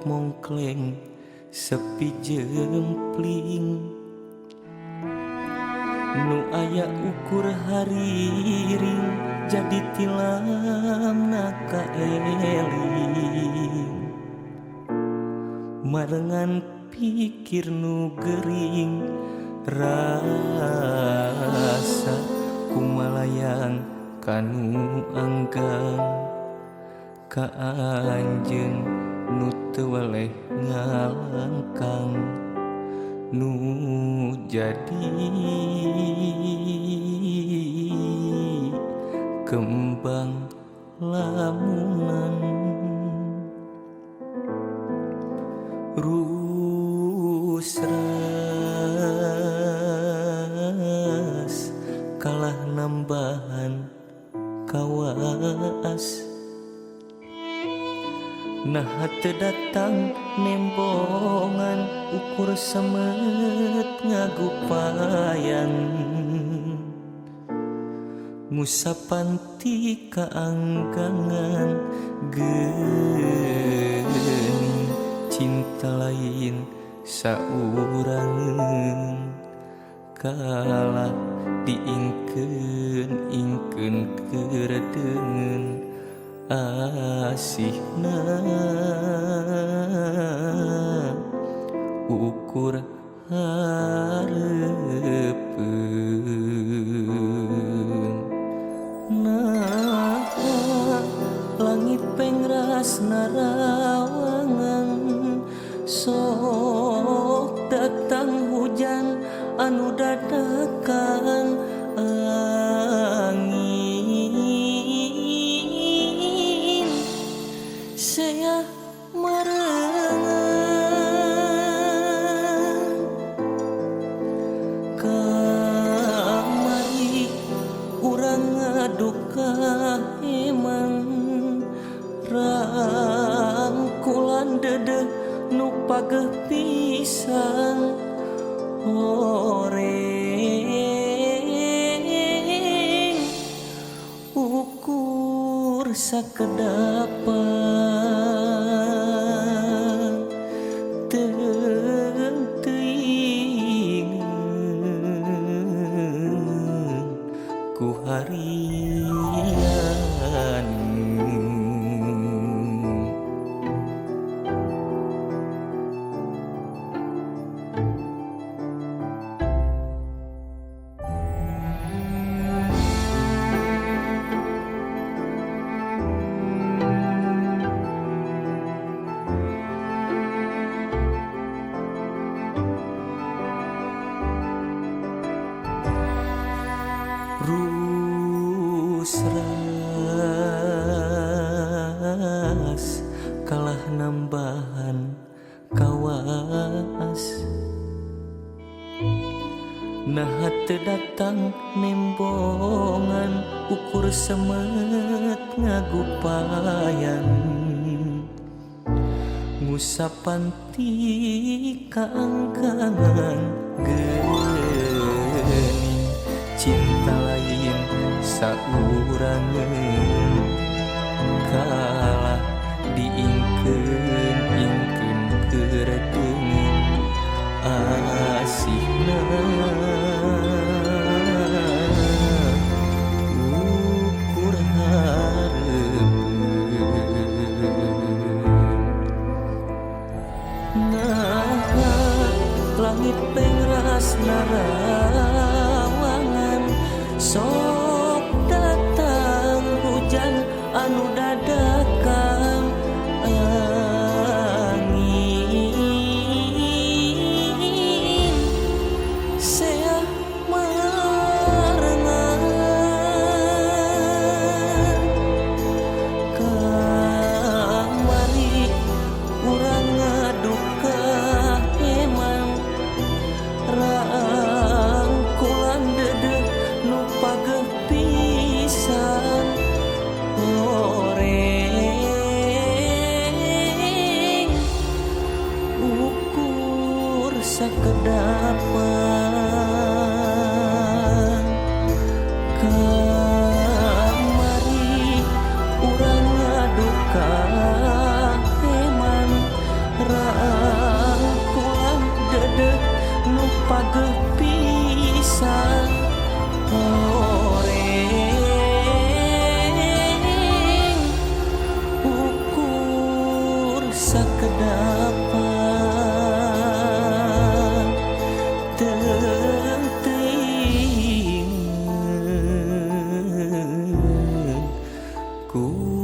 Mongkleng sepi jempling nu aya ukur hariring jadi tilam kaeling marengan pikir nu gering rasa kumalayang kanu anggang ka anjeun nu teu weleh ngalangkang nu jadi kembang lamunan rusras kalah nambahan kawaas nah teu datang nembongan ukur semet ngagupayan ngusapan ti kaanggangan geuning cinta lain saurangeun kalah diingkeun-ingkeun keur deungeun asihna ukur hareupeun. Nah langit pengras narawangan sok datang hujan anu dadakan angin saya marengan kamari urang ngaduka emang rangkulan dedeh nu pageh pisan horeng ukur sakedapan teuing ku harian. Rusras kalah nambahan kawaas nah teu datang nembongan ukur semet ngagupayan ngusapan ti kaangkangan geuning cinta lain saurangeun kalah diingkeun-ingkeun keur deungeun asihna ukur hareupeun. Nah langit pengras narawangan sok datang Ku